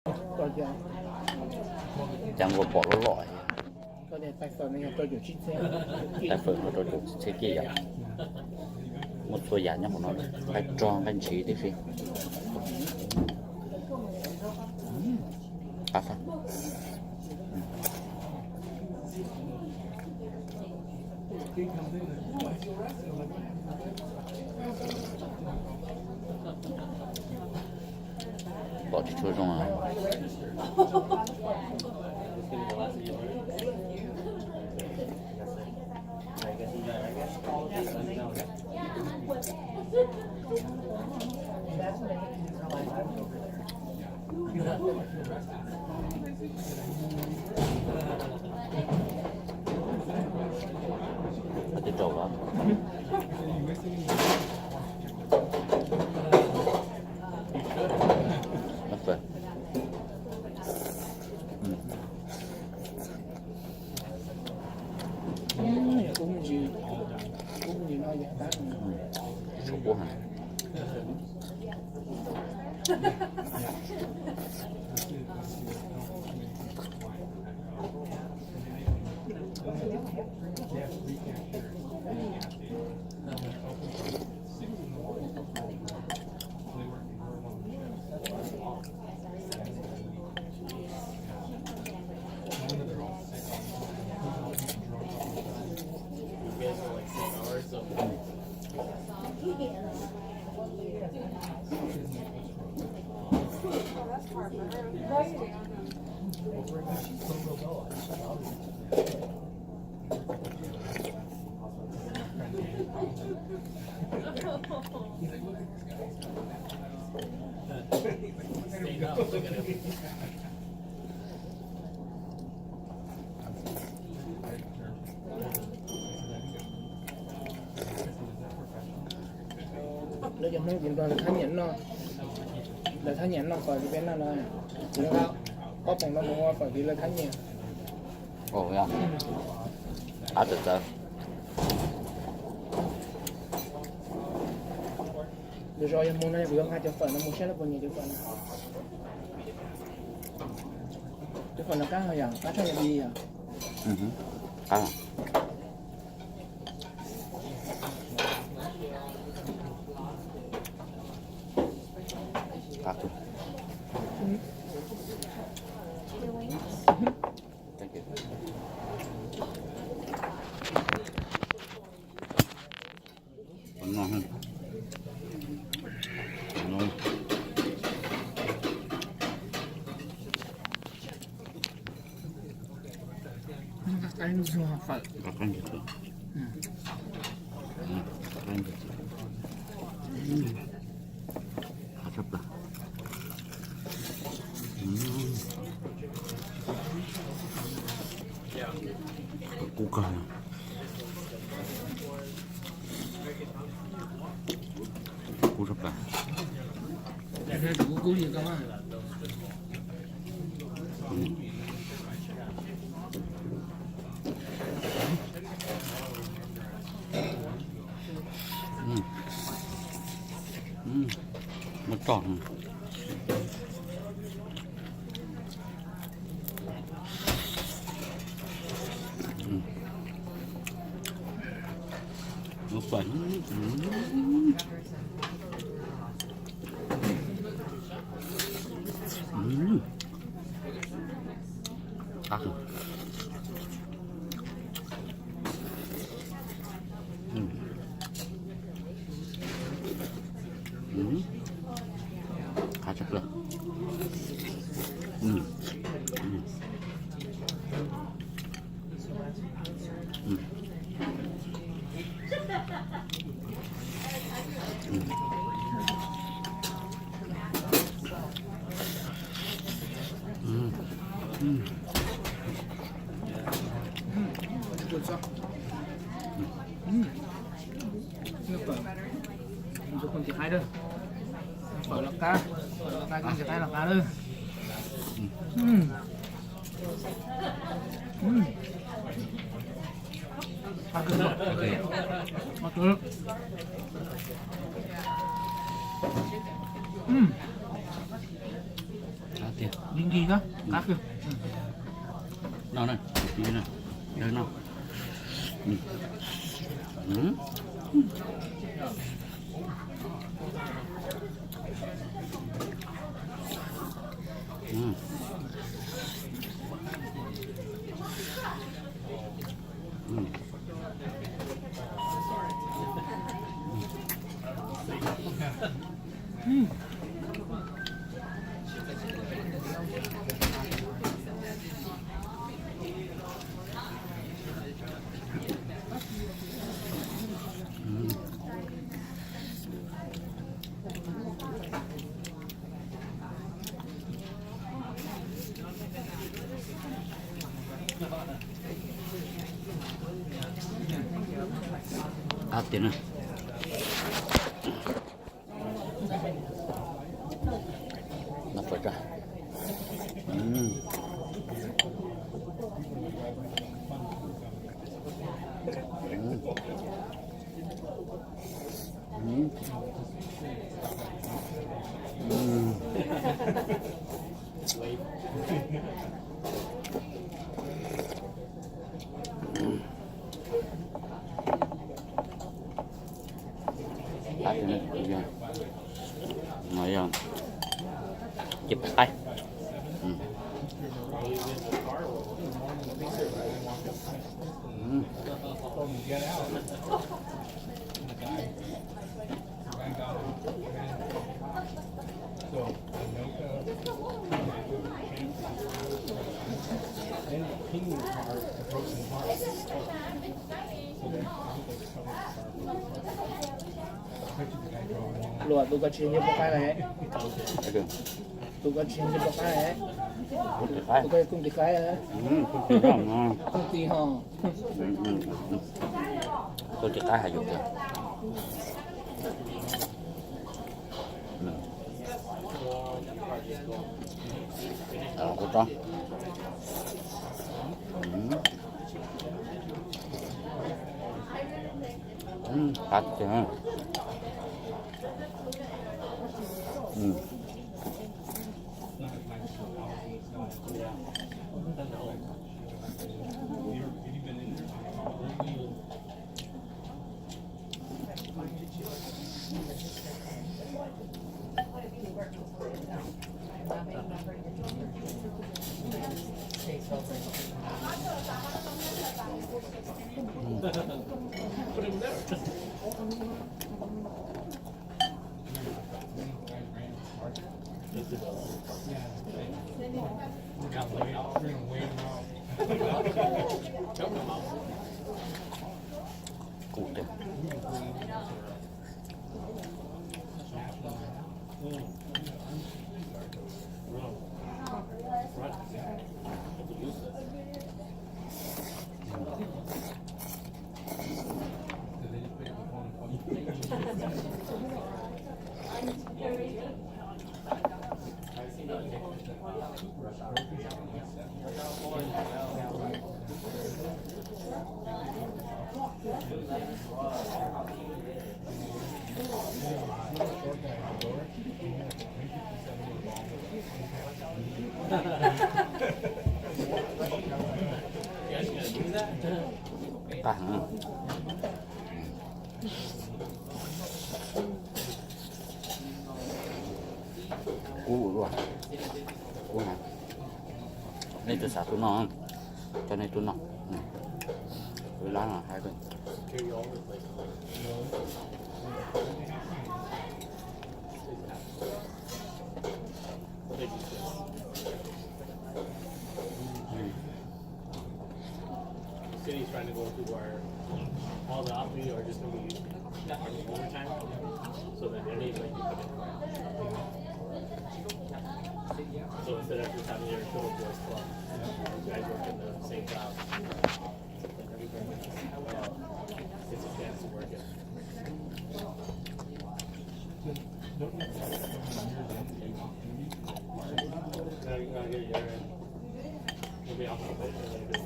Cas nkaus pom loj loj. Tais fawm no rau caum txhiab kiag yom. Muaj txhua yam nyob hauv no, nqaij rog nqaij ntshis tib si. Pom tsis tshua zoo. Qhov twb rau los. Lawv cov Hmoob kuv nrog lawv thab nyiam noj, lawv thab nyiam noj kom li peb noj no, kuv nqa ob poom no mus ua kom li lawv thab nyiam. Qab txawv txawv. Lwm zaus yog mus no yog kuv yuav nqa cov fawm no mus saib lawv puas nyiam cov fawm no. Cov fawm no qab yom, qab tshaj yog li yom. Qab tshaj plaws. Kub kawg. Kub tshaj plaws. Muab tso. Qab tshaj plaws. Fawm los qab, fawm los qab, koj ntsis qaib los qab lawm. Qab kawg. Qab kawg. Qab Nkig nkig, qab kawg. No na, no. Qab tiag na. No pov rau. Qab tiag na, no yog cib pom qaib. Luam, tus ko tsis yog nce pom qaib lawm. Tus ko tsis yog nce pom qaib lawm. Tus ko yog kooj tis qaib. Kooj tis ho. Kooj tis qaib hais yus tiag. Kuv tso. Qab tiag. Kuv tiag. Qab heev. Kub ua luaj. Kub heev. Nej twb xav tuaj noj, coj nej tuaj noj. Lab no hais. City's trying to go to where all the Apu are just going to be using overtime, so that they need, like, so instead of just having your little boys club, you guys work in the same job. It's a chance to work it. Now you gotta get your, you'll be off the boat for a little bit.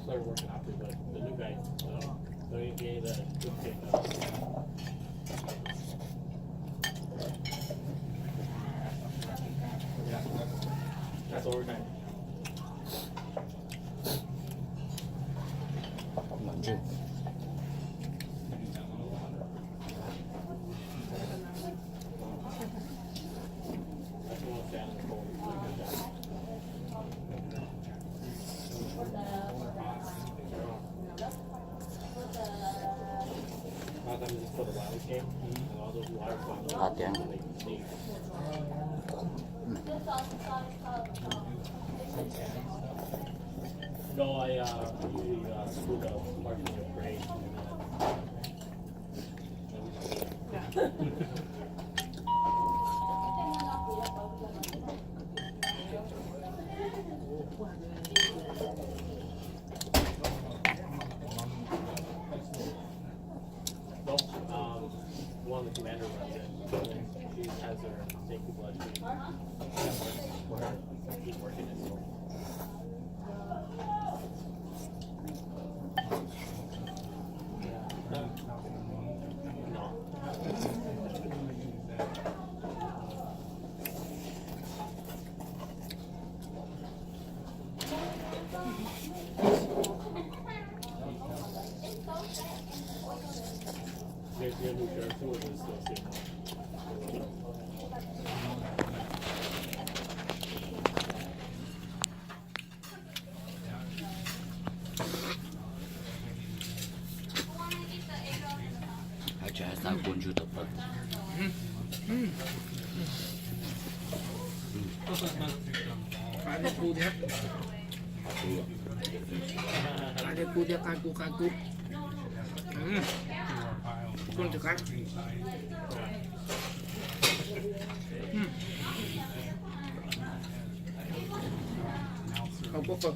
Started working after the, the new guy, uh, the new guy, the good kid, uh, yeah, That's overtime. Ntswg. Hab tias Nope. Um, one of the commander runs it. She has her safety blood. She, she's working it, so. Yeah. No. Tsis xav kua ntswg tau pawg. Qab thiab kub thiab. Qab thiab kub thiab, qab kub qab kub. Koj tsis qab. Qab kub qab.